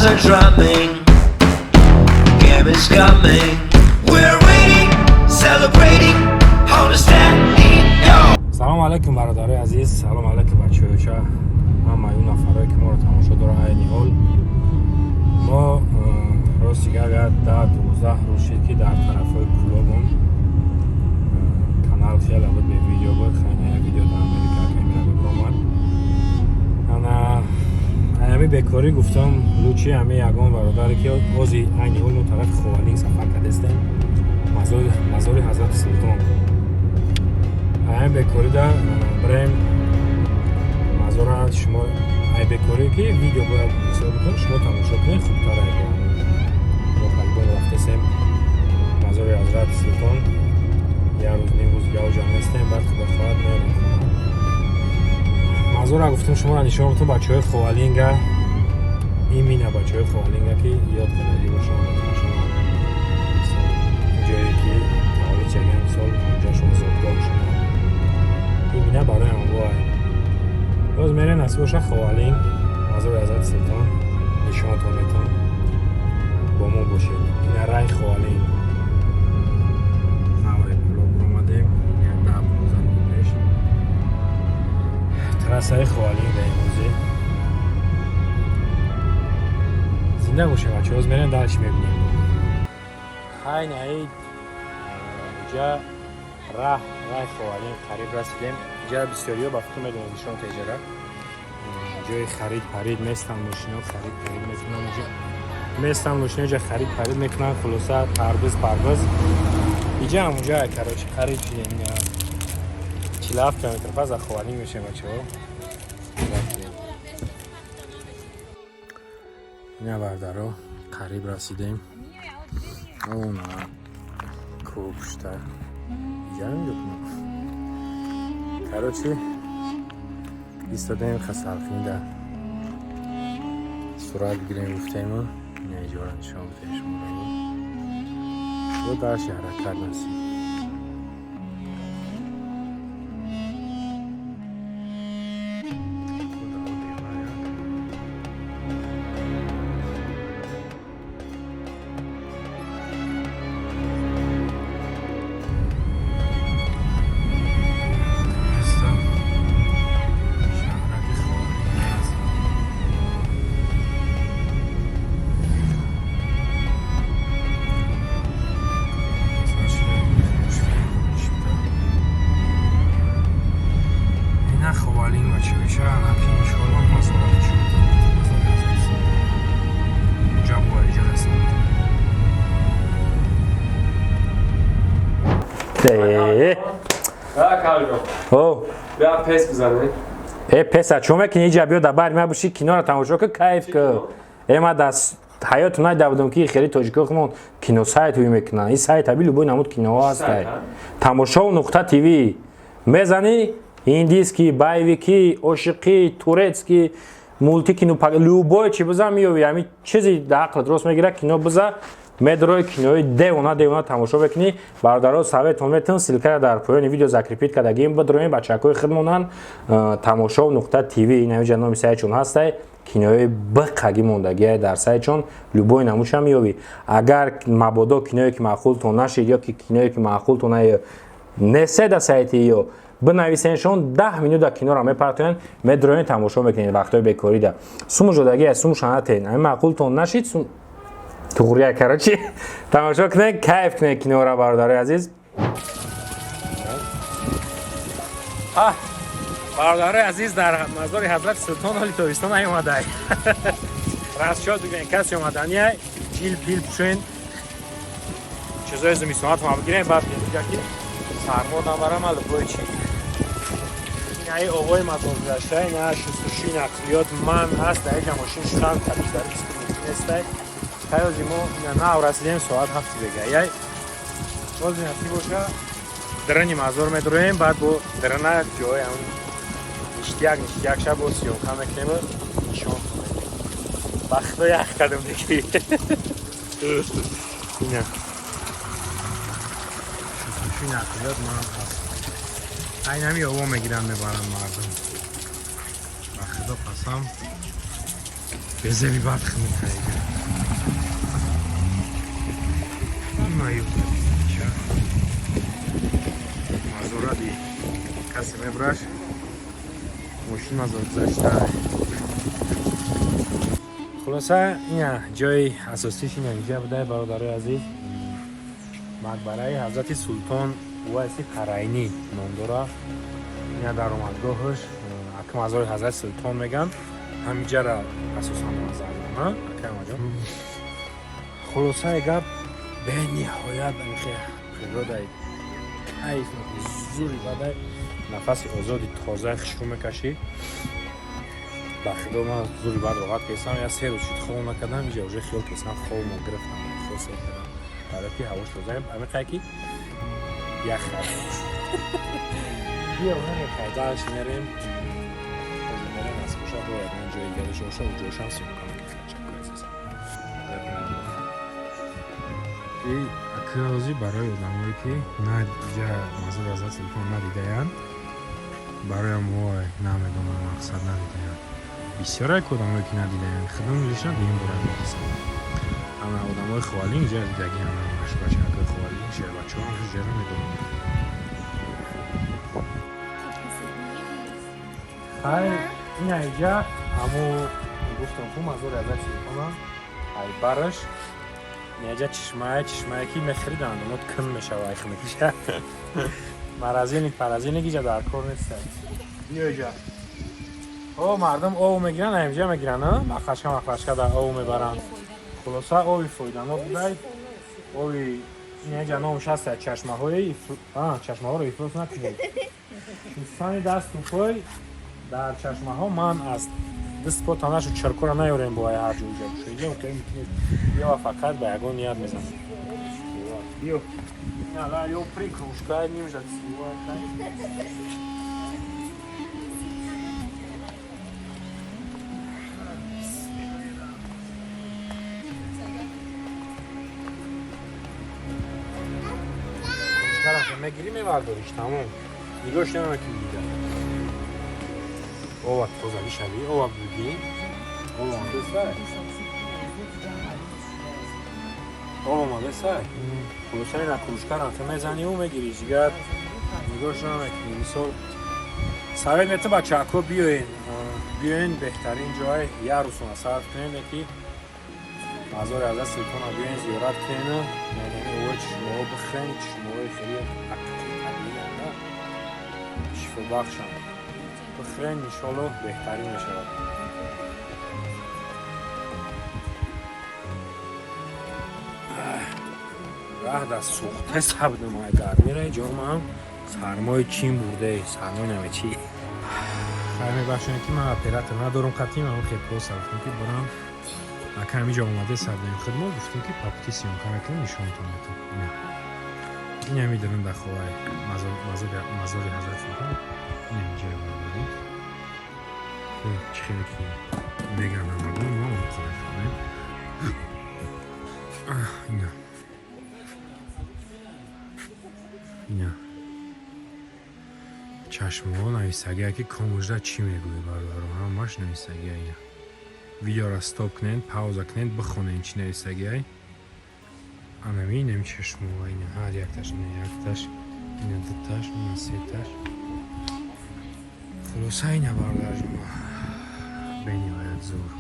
are drumming. Game is coming. We're waiting, celebrating on the stereo. Салом алейкум, бародарои азиз, салом алейкум, бачаёча, ҳамаи он нафарое, ки моро тамошо доранд. Айни ҳол мо рости гап як 10-12 рӯз шид, ки дар тарафҳои Кӯлобон канал хеле буд, бе видео буд. Хайна як видео дар Америка камера омад. Ана ами бекорӣ гуфтам, лучше ами ягон бародаре, ки ози айни ҳол мо тарафи Ховалинг сафар кардастем, мазори Ҳазрати Султон. Ай бекорида бирем мазора. Шумо ай бекорӣ, ки видео бояд мисол бикунем, шумо тамошо кунед, хубтар. Ай мо по-любому рафтесем мазори Ҳазрати Султон. Як рӯз, ним рӯз гаоҷа местем, баъд худо хоҳад мерем хона. Мазора гуфтем, шуморо нишон бутум, бачаҳои Ховалинга, имина бачаҳои Ховалинга, ки ёд кардагӣ бошанд ҷое, ки таваллуд шаган, мисол ҷошон, зодгоҳшон. Имина барои анвоай боз мерем, насиб боша, Ховалинг, мазори Ҳазрати Султон нишонатон метон. Бо мо бошед. Ина рай Ховалинг, навай Кӯлоб омадем як 10-15 минут пеш. Трассаи Ховалинг дар имрӯзе. Зинда бошем, бача, боз мерем, дальше мебинем. Хайнаи иҷа раҳ, раҳи Ховалинг, қариб расидем. Иҷа бисёриҳо ба фикр медонанд, нишон теҷара ҷои харид парид местан, мошино харид парид мекунанд иҷа местан, мошино иҷа харид парид мекунанд. Хулоса, тарбиз парбиз иҷа ҳамунҷа. Короче, қариб шидем, 47 километр пас аз Ховалинг мешем, бачаҳо. Ина, бардаро, қариб расидем. Она кӯҳ пушта иҷа нигоҳ кунам. Короче, истодем, хасалхида сурат бигирем гуфтему. Ина иҷора нишон бутем шуморо. Бо дальше ҳаракат насиб. Ҳастам. Шаҳраки Ховалинг аст. Ина Ховалинг, бачаҳо, анаки иншоалло мазора нишон додем. Мазори Ҳазрати Султон. Ҷа бо иҷа ҳастам. Калго. О, Бیا пес бизанем. Э, песа чо мекунӣ? Иҷа биё, дар бари ма буши, киноро тамошо кун, кайф кун. Э, ма дар ҳаётум надида будам, ки хеле тоҷико худмон киносайт ҳуй мекунанд. Ин сайт аби любой намуд киноҳо ҳастай. Тамошо нуқта тв мезанӣ, индийский, боевики, ошиқӣ, турецкий, мультики, любой чи бизан, меёви. Ҳамин чизи дар ақлат рост мегирад, кино биза, медрои, кинои девона девона тамошо мекунӣ. Бародаро, советон метун, ссылкара дар поёни видео закрепить кардагим, бидроем, бачакҳои худмонанд. Тамошо нуқта тв, ин ҳамиҷа номи сайтчон ҳастай. Кинои биқаги мондагия дар сайтчон, любой намудша меёвӣ. Агар мабодо киное ки маъқултон нашид ё ки киное ки маъқултон несе, да сайти ё бинависеншон, 10 минута киноро мепартоянд, медроен, тамошо мекунед вақтҳои бекорида. Суму жодагия, суму шанатен, ами маъқултон нашид, туғрия. Короче, тамошо кунед, кайф кунед киноро, бародарои азиз. Бародарои азиз, дар мазори Ҳазрати Султон ҳоли тобистон наомадай. Расчод бигирен, каси омадания ҷил пил пӯшен, чизои зимистонатон бигирен, баъд ки сармо набарам. Албои чи инаи овои мазор гузашта, ина шустушӯи нақлиёт ман ҳаст. Дар иҷа мошин шустан табиздари нестай. Таёзи мо ина нав расидем, соат 7 бега. Яй боз насиб боша, дарани мазор медроем, баъд бо дарана ҷои ҳамн ништяк ништяк ша бо съёмка мекунем, нишон. Ба худо, ях кардам деки. Ина шустушӯи нақлиёт ман ҳаст. Айнами ово мегиранд, мебаранд мардум. Ба худо қасам. Безеби бад хунукай. Маюча. Мазоради касе мебраш. Мошин мазор гузашта. Хулоса ина ҷои асосиш ина инҷа буда, бародарои азиз. Мақбараи Ҳазрати Султон Увайси Қарайнӣ ном дорад. Ина даромадгоҳаш ака мазори Ҳазрати Султон меган. Ҳамиҷара асосан назар дорам, ака Амаҷон. Хулосаи гап, бениҳоят амихе природаи кайф мекунӣ, зури бадай, нафаси озоди тозаи хушрӯ мекашӣ. Ба худо, ман зури бад роҳат кесам, я 3 рӯз шуд хоб накардам, иҷа уже хиёл кесам, хобмо гирифтам, хел сер кардам. Барои ки ҳавош тоза, амиқае ки яхай. Биё, намехай, дальше мерем. Ҳозир мерем аз хуша бо ягон ҷои дигараш боша, ҷошам съёмка мекунем, чакои азиз. И акози барои одамое ки на ҷа мазор Ҳазрат Султон надидаянд, барои мо намедонам, мақсад надидаянд. Бисёре ки одамое ки надидаянд, худам лично дуюм бора дидастам. Ана одамои ховалин ҷа дидагиам, ҳамаш бачаҳои ховалин, шербачаҳо ҳамаш ҷаро медонанд. Хай, ина иҷа ҳамо гуфтам ку мазори Ҳазрат Султона, ай бараш инаҷа чишмае, чишмае ки мехӯри, дандонот кун мешава, ай хунукиша. Морозильник паразильник иҷа дар кор нест. Биё иҷа. О, мардум ов мегиранд, ҳамиҷа мегиранд, махлашка махлашка дар ов мебаранд. Хулоса, ови фоиданок будай. Ови инаҷа номаш ҳаст, чашмаҳои чашмаҳоро ифлос накунед. Шустани дасту пой дар чашмаҳо ман аст. Даст по танашу чиркора наёрем бо ай ҳар ҷо иҷа бошад. Иҷа окей мекунед. Биё, фақат ба ягон ният мезанад. Биё. Ала ё при кружка нимжа сива. Кружкара мегирӣ, мевардориш, тамом. Нигоҳш намекунӣ дигар. Ова тозагӣ шавӣ, ова бугӣ. Ова омадесай. Ова омадесай. Хулоса, ина кружкара ту мезаниву мегирӣ, дигар нигоҳш намекунӣ. Мисол, совет метам, бачаҳако, биёен, биёен, беҳтарин ҷой як рӯзона сарф кунем, ки мазори Ҳазрат Султона биёен, зиёрат кунену яъне овои чишмаҳо бихӯрен, чишмаҳои хеле ҳақиқӣ табииянд, шифобахшанд. Бихӯрен, иншоалло, беҳтарин мешавад. Раҳ дар сӯхте сабдам, ай гармира ҷомаам сармои чин бурде, сармои намечи. Хай, мебахшем ки ман оператор надорам қатъи, ман хел просто гуфтам ки барам ака ҳамиҷо омаде сабдем худмо, гуфтем ки по пути съёмка мекунем, нишонтон метам. Ина ин ҳами дарун дар ховаи мазори Ҳазрат Султон, ин ҳамиҷои бародарӣ чӣ хеле ки меган ҳамагон, мо мефаҳмем. Ина ина чашмаҳо нависагия ки комужда чӣ мегӯӣ, бародаро, ҳамаш нависагия. Ина видеоро стоп кунед, пауза кунед, бихонед чӣ нависагиай. Анами инами чашмаҳо, ина ҳар якташ, ина якташ, ина дуташ, ина сеташ. Хулоса, ина бародарҷон, бениҳоят зур.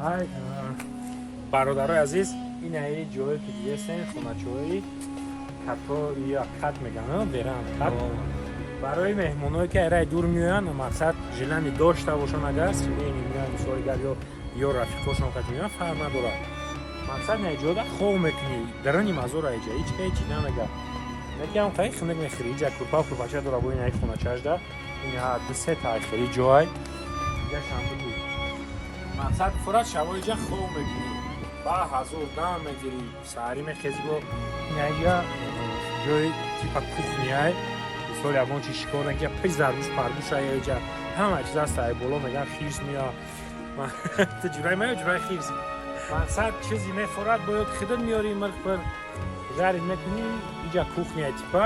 Ҳай, бародарои азиз, инаи ҷое ки дидесен, хоначаҳои като ё кат меган, веран кат, барои меҳмоное ки айраи дур меоянд, мақсад желание дошта бошанд, агар семейный меоянд, мисоли гап, ё рафиқошон қати меоянд, фарқ надорад. Мақсад на ҷода хоб мекунӣ дарони мазора, иҷа ҳеҷ ҳеҷ намега, некиам қай хунук мехӯри. Иҷа курпа курпача дора бо инаи хоначаашда, ина ду се та хели ҷой иҷа шамбу буд. Мақсад фурат шабо иҷа хоб мекунӣ, ба ҳазор дам мегирӣ, саҳарӣ мехези, бо инаиҷа ҷои типа кухняй, мисол ягон чи шикор накия, пеш заргӯш паргӯша, иҷа ҳама чиз аст. Ай боло меган хирс мея, ту ҷураи мая, ҷураи хирс. Мақсад чизи мефорад, бояд худат меёри, мирх пир жарить мекунӣ. Иҷа кухняй типа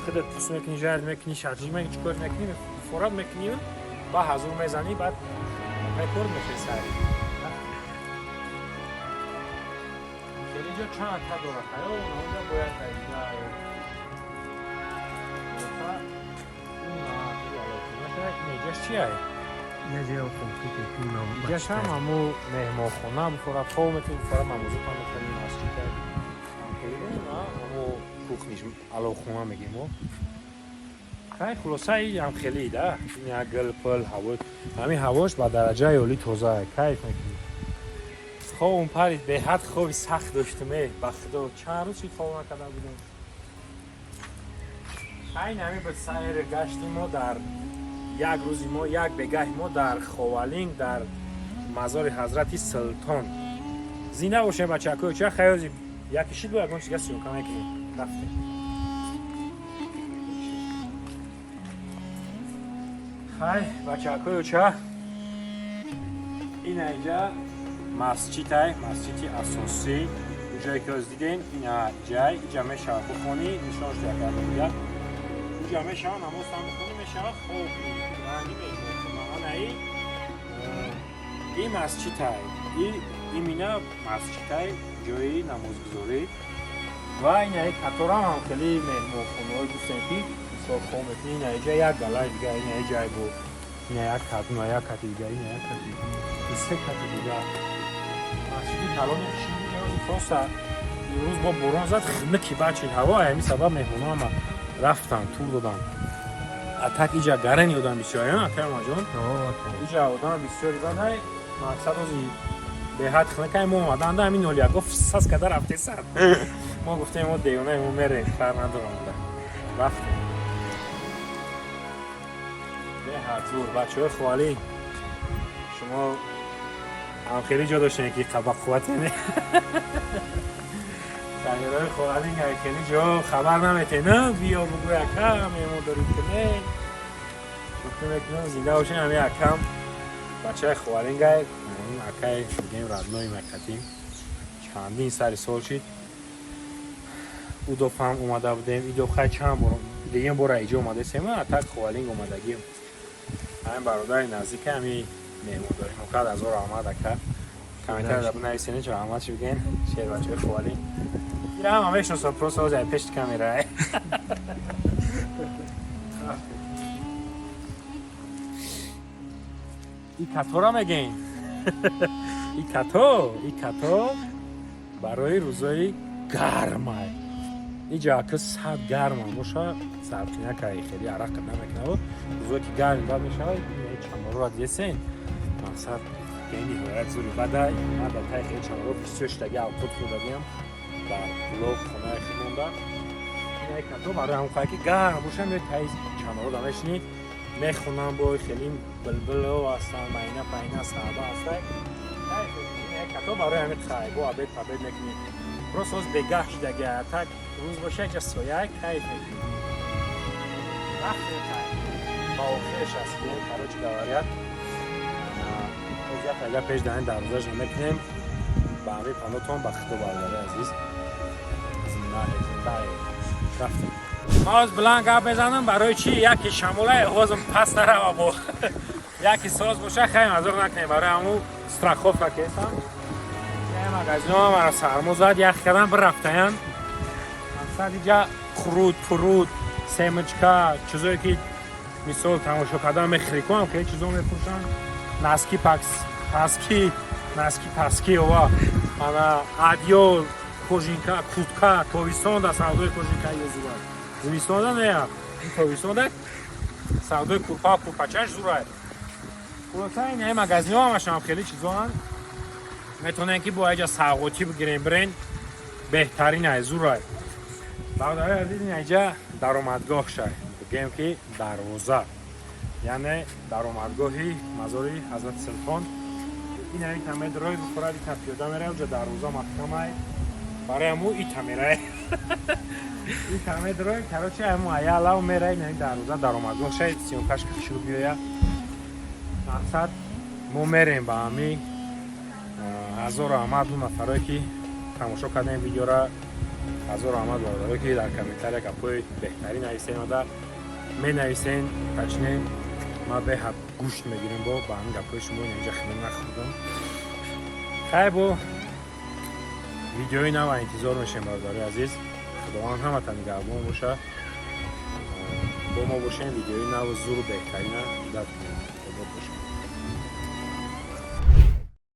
Худат пӯст мекунӣ, жард мекунӣ, шашлик мекунӣ, чӣ кор мекунӣ, форат мекунӣ, ба ҳазур мезанӣ, баъд рекорд мефирсарӣ. Хеле ҷо чанд та дорад, ҳаё онҷа бояд таида. Инҷаш чи ай? Инҷаш ҳам ҳаму меҳмонхона бифорад, хоб метавонӣ бифорад, мамозутам метавонӣ, масҷид ҳаму кухниш, аловхона мегем мо. Хай, хулоса, ҳам хеле да, ин як гил пил ҳаво, ҳамин ҳавош ба дараҷаи олӣ тоза, кайф мекунӣ. Хобум парид, беҳад хоби сахт доштум, э, ба худо, чанд рӯз шид хоб накарда будем. Айн ҳамин буд сайри гашти мо дар як рӯзи мо, як бегаҳи мо дар Ховалинг, дар мазори Ҳазрати Султон. Зинда бошем, бачакои ча, хаёзи яке шид бо ягон чизга съёмка мекунем. Рафтем. Хай, бачакои ча, ина инҷа масҷидай, масҷиди асосӣ, ҷое ки оз дидем, ина ҷай, иҷа мешава бухонӣ, нишон шуда якардон дигар. Иҷа мешава намоз ҳам бихонӣ, мешава хоб ранги меҳмонхона. Анаи ин масҷидай, имина масҷидай, ҷои намозгузорӣ. Ва инаи каторам ҳам хеле меҳмонхонаҳое гуфтем, ки мисол хоб мекунӣ, ина иҷа як галаи дигар, ина ҷай бо ина як кат, ина як кати дигар, ина як кати, се кати дигар. Масҷиди калони хиши просто имрӯз бо борон зад, хунуки бачид ҳаво, ҳамин сабаб меҳмонҳо ҳама рафтан, тур додан. А так иҷа гарани одам бисёр, акай Омаҷон? Иҷа одам бисёри бадай, мақсад ози беҳад хунукай, мо омаданда ҳамин нолиягоф сас када рафтесад. Мо гуфтем, мо девонаи, мо мерем, фар надорам, рафтем. Беҳад зур, бачаҳои Ховалинг, шумо ҳам хеле ҷо доштем, ки ба қуввате шаҳрҳои Ховалинг хеле ҷо хабар наметем, на биё бугӯ ака меҳмон дорем ки не. Шукр мекунам, зинда бошем. Ҳамин акам бачаи Ховалингай, акай бигем родной макатим, чандин сари сол шид, удоф ҳам омада будем, идоф хай чанд бор дигем бора иҷо омадасем, а так Ховалинг омадагим. Ҳамин бародари наздика ҳамин меҳмондорӣ мокард, азор раҳмат, ака. Комментария бинависед, чо раҳмат чӣ бигӯен, шербачаҳои Ховалинг. Ира ҳама мешиносам, просто ҳозир пеши камера. И катора мегӯен, и като барои рӯзои гармай. Иҷа ака сад гармам боша, сарқинакай хеле арақ намекунад. Рӯзое ки гарм бад мешавад, чанорро дидесен, мақсад бениҳоят зури бадай. Ман дар таи хеле чаноро бисёр шудаги авқот хӯрдагиам дар блог хонаи худ монда. Инаи като барои ҳамон қае ки гарм боша, меои таи чаноро да мешинӣ, мехонам, бо хеле билбило ҳастанд, майна пайна саҳба ҳастай. Като барои ҳамин қай бо обед пабед мекунӣ. Просто ҳоз бегаҳ шудаги, так рӯз боша иҷа соя, кайф мекунӣ. Вақте кайф ба охиреш расидем, короче говоря, боз як ага пеш даҳани дарвозааш мекунем. Ба ҳамин панотон, ба худо, бародари азиз, зинда зинда рафтем. Ман ҳоз биланд гап мезанам, барои чи яке шамолай ҳозм пас нарава, бо яке соз боша, хай мазоқ накунем, барои ҳамун страховка кесам. Магазино мара сармо зад, ях кардан бирафтаян. Мақсад иҷа қуруд пуруд, семечка, чизое ки мисол тамошо кардан мехӯри кунам, хеле чизо мефурӯшанд, носки пакс паски, носки паски, ова ана одеял, кожанка, куртка. Тобистонда савдои кожанка ёзурад, зимистонда не, ин тобистонда савдои курпа, курпачаш зурай. Хулоса, ин магазино ҳамашам хеле чизоанд, метавонем ки бо аҷа савғотӣ бигирем, бирен, беҳтарин ай, зурай. Бародари азиз, ин аҷа даромадгоҳ шай, бигем ки дарвоза, яъне даромадгоҳи мазори Ҳазрати Султон. Ин ҳамин тамед рой бихӯрад, ита пиёда мерай, уҷа дарвоза маҳкамай, барои ҳаму ита мерай, ита медрой. Короче, ҳаму аялав мерай, ин ҳамин дарвоза даромадгоҳ шай, съёмкаш шуд биёя. Мақсад, мо мерем ба ҳами ҳазору ҳамаду нафарое ки тамошо кардем видеора. Ҳазор раҳмат, бародаро, ки дар комментария гапҳои беҳтарин нависен ода менависен. Точнее, ма беҳад гӯшт мегирем бо ба ҳамин гапҳои шумо. Инҷа хеле нахӯрдам. Хай, бо видеои нава интизор мешем, бародари азиз. Худованд ҳамата нигаҳбон боша. Бо мо бошем, видеои наву зуру беҳтарина ждать кунем. Обод бошем.